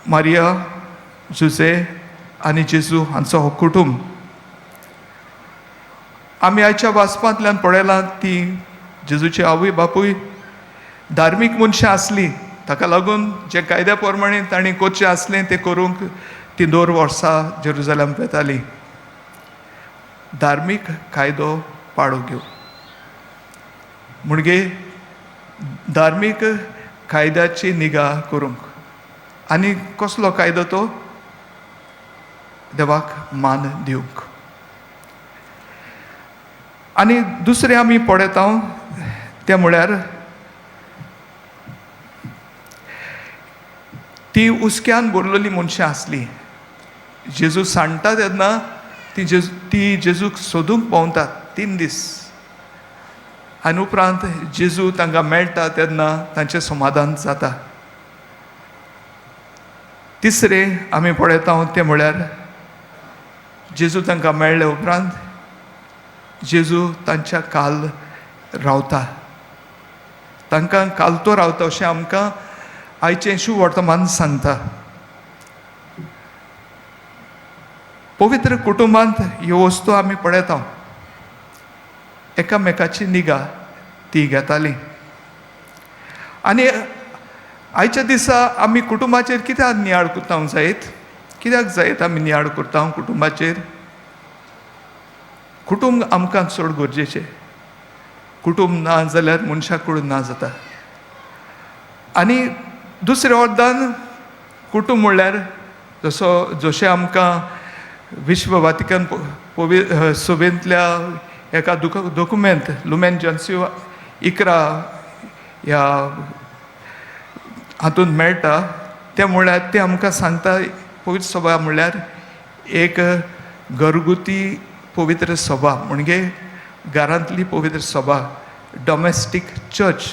Maria, Jose आनी जेजू हांचो हो कुटुंब. आमी आयच्या वाचपांतल्यान पळयलां ती जेजूची आवय बापूय धार्मीक मनशां आसलीं. ताका लागून जे कायद्या प्रमाणे तांणी करचें आसलें तें करूंक ती दर वर्सा जेरुजलम वेताली. धार्मीक कायदो पाळो घेवन म्हणजे धार्मीक कायद्याची निगा करूंक. आनी कसलो कायदो तो? देवाक मान दिवंक. आनी दुसरें आमी पळयता तें म्हळ्यार ती हुस्क्यान भरलेली मनशां आसली. जेजू सांडटा तेन्ना ती जेजूक सोदूंक भोंवतात 3 दीस आनी उपरांत जेजू तांकां मेळटा तेन्ना तांचें समाधान जाता. तिसरें आमी पळयता तें म्हळ्यार जेजू तांकां मेळ्ळे उपरांत जेजू तांच्या काल रावता, तांकां कालतो रावता अशें आमकां आयचें शुवर्तमान सांगता. पवित्र कुटुंबांत ह्यो वस्तू आमी पळयता. एकामेकाची निगा ती घेताली. आनी आयच्या दिसा आमी कुटुंबाचेर कित्याक नियाळ करता जायत? कित्याक जायत आमी नियाळ करता कुटुंबाचेर? कुटुंब आमकां चड गरजेचें. कुटुंब ना जाल्यार मनशाक कडून ना जाता. आनी दुसऱ्या अर्दान कुटुंब म्हणल्यार जसो जशें आमकां विश्व वातिकन सभेंतल्या एका दोकुमेंत लुमेन जनसिव 11 ह्या हातूंत मेळटा तें म्हणल्यार तें आमकां सांगता पवित्र सभा म्हणल्यार एक घरगुती पवित्र सभा, म्हणजे घरांतली पवित्र सभा, डोमेस्टीक चर्च.